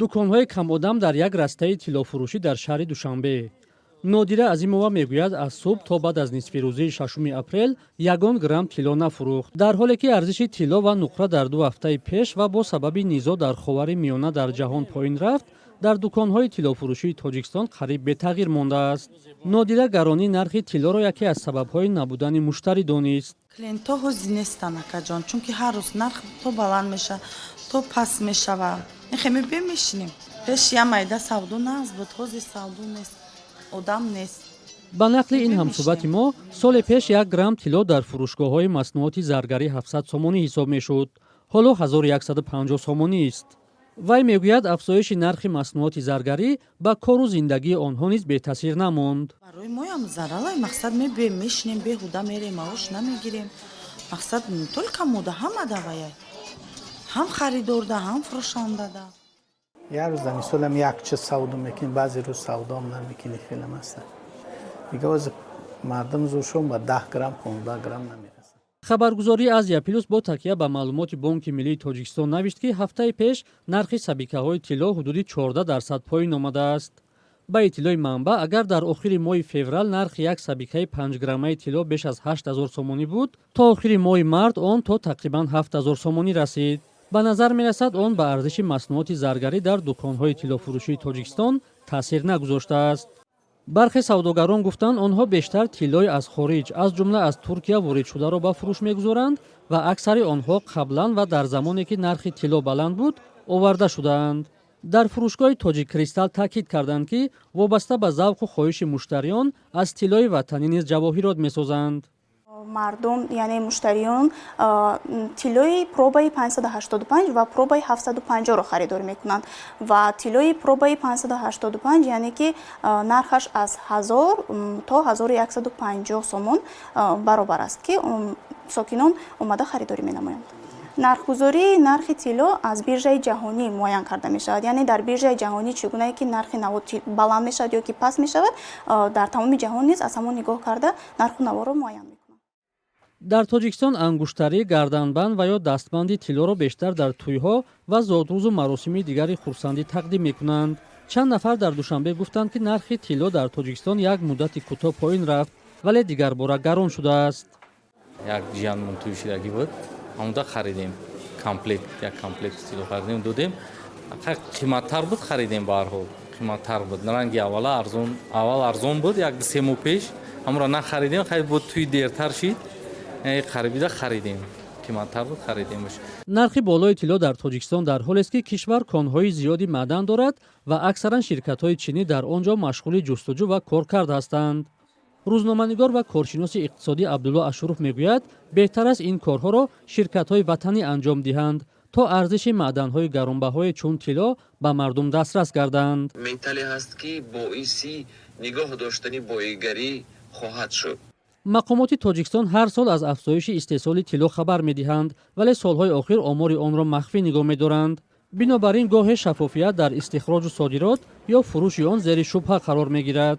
Дуконҳои камодам дар як растаи тиллофурӯшӣ дар шаҳри Душанбе. Нодира Азимова мегӯяд, аз субҳ то баъд аз нисфирӯзии 6 апрел ягон грамм тилло нафурӯхт, дар ҳоле ки арзиши тилло ва нуқра дар 2 ҳафтаи пеш ва бо сабаби низоъ дар Ховари Миёна дар ҷаҳон поин рафт, дар дуконҳои тиллофурӯшии Тоҷикистон қариб бетағйир мондааст. Нодира гаронии нархи тиллоро яке аз сабабҳои набудани муштарӣ донист. Клиентҳо ҳозир нестанд, акаҷон, чунки ҳар рӯз нарх то баланд мешавад, то паст мешавад. Хеле мешинем. Пеш я майда савдо нағз буд, ҳозир савдо нест, одам нест. Ба нақли ин ҳамсӯҳбати мо, соли пеш 1 грамм тилло дар фурӯшгоҳҳои маснуоти заргарӣ 700 сомонӣ ҳисоб мешуд, ҳоло 1150 сомонӣ аст. Вай мегӯяд, афзоиши нархи маснуоти заргарӣ ба кору зиндагии онҳо низ бетаъсир намонд. Барои моям заралай. Мақсад, мебием, мешинем, беҳуда мерем, маош намегирем. Мақсад, не только мода, ҳама даваяй, ҳам харидорда, ҳам фурӯшандада. Як рӯз дар мисолам як чиз савдо мекунӣ, баъзе рӯз савдом намекунӣ, хелам аста. Дига ози мардум зӯршон ба 10 грамм, 15 грамм намерасад. Хабаргузории «Азия Плюс» бо такя ба маълумоти Бонки миллии Тоҷикистон навишт, ки ҳафтаи пеш нархи сабикаҳои тилло ҳудуди 14% поин омадааст. Ба иттилои манбаъ, агар дар охири моҳи феврал нархи як сабикаи 5 граммаи тилло беш аз 8000 сомонӣ буд, то охири моҳи март он то тақрибан 7000 сомонӣ расид. Ба назар мерасад, он ба арзиши маснуоти заргарӣ дар дуконҳои тиллофурӯшии Тоҷикистон таъсир нагузоштааст. Бархе савдогарон гуфтанд, онҳо бештар тиллои аз хориҷ, аз ҷумла аз Туркия воридшударо ба фурӯш мегузоранд ва аксари онҳо қаблан ва дар замоне ки нархи тилло баланд буд, оварда шудаанд. Дар фурӯшгоҳи «Тоҷик Кристалл» таъкид карданд, ки вобаста ба завқу хоҳиши муштариён аз тиллои ватанӣ низ ҷавоҳирот месозанд. Мардум, яъне муштариён, тиллои пробаи 585 ва пробаи 750-ро харидорӣ мекунанд ва тиллои пробаи 585, яъне ки нархаш аз 1000 то 1150 сомон баробар аст, ки сокинон омада харидорӣ менамоянд. Нархгузории нархи тилло аз биржаи ҷаҳонӣ муайян карда мешавад, яъне дар биржаи ҷаҳонӣ чӣ гунае ки нархи наво баланд мешавад ё ки паст мешавад, дар тамоми ҷаҳон низ аз ҳамон нигоҳ карда нарху наворо муайян мекунанд. Дар Тоҷикистон ангуштарӣ, гарданбанд ва ё дастбанди тиллоро бештар дар тӯйҳо ва зодрӯзу маросими дигари хурсандӣ тақдим мекунанд. Чанд нафар дар Душанбе гуфтанд, ки нархи тилло дар Тоҷикистон як муддати кӯтоҳ поин рафт, вале дигарбора гарон шудааст. Як ҷиянмон тӯй шидагӣ буд, ҳамуда харидем комплект, як комплект тилло харидем, додем. Қиматтар буд, харидем. Ба ҳар ҳол қиматтар буд. Ранги аввала арзон, аввал арзон буд, як ду се моҳ пеш ҳамонро нахаридем. Хай, буд, тӯй дертар шид, қарибида харидем, қиматтар буд, харидемш. Нархи болои тилло дар Тоҷикистон дар ҳолест, ки кишвар конҳои зиёди маъдан дорад ва аксаран ширкатҳои чинӣ дар он ҷо машғули ҷустуҷӯ ва коркард ҳастанд. Рӯзноманигор ва коршиноси иқтисодӣ Абдулло Ашуров мегӯяд, беҳтар аст ин корҳоро ширкатҳои ватанӣ анҷом диҳанд, то арзиши маъданҳои гаронбаҳое чун тилло ба мардум дастрас гарданд. Металле ҳаст, ки боиси нигоҳ доштани боигарӣ хоҳад шуд. Мақомоти Тоҷикистон ҳар сол аз афзоиши истеҳсоли тилло хабар медиҳанд, вале солҳои охир омори онро махфӣ нигоҳ медоранд. Бинобар ин гоҳе шаффофият дар истихроҷу содирот ё фурӯши он зери шубҳа қарор мегирад.